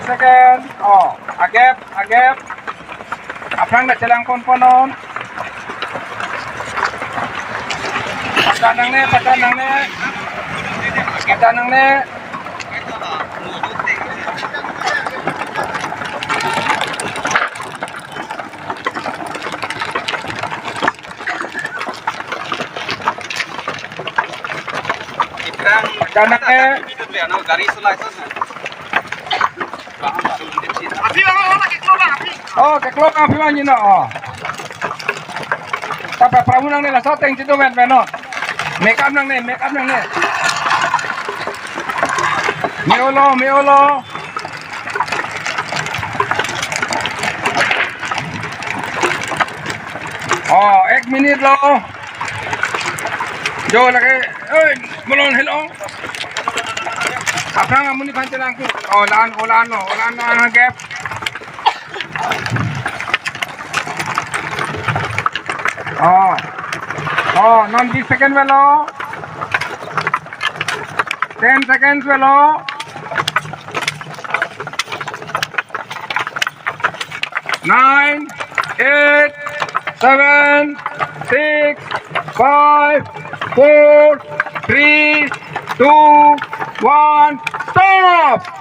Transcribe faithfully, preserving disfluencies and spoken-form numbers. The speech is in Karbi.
Second. Oh, agap, agap. Aphrang ta chelang ponpon non. Patan nangne, patan nangne. Patan nangne. Patan nangne. Oh, keklok aphi mani no. Oh. Tapa pramu nangne, laso ateng chitu men men no. Make up nangne, make up nangne. Me-olo, me-olo. Oh, ek minute lo. Jo lake, oi, malon helo. Aphrang amonit aphan chelang ku. Oh, la-an, oh, la-an lo, oh, la-an lo, agap. Oh. Oh, non bis second avelo. Ten seconds avelo. Nine, eight, seven, six, five, four, three, two, one, stop!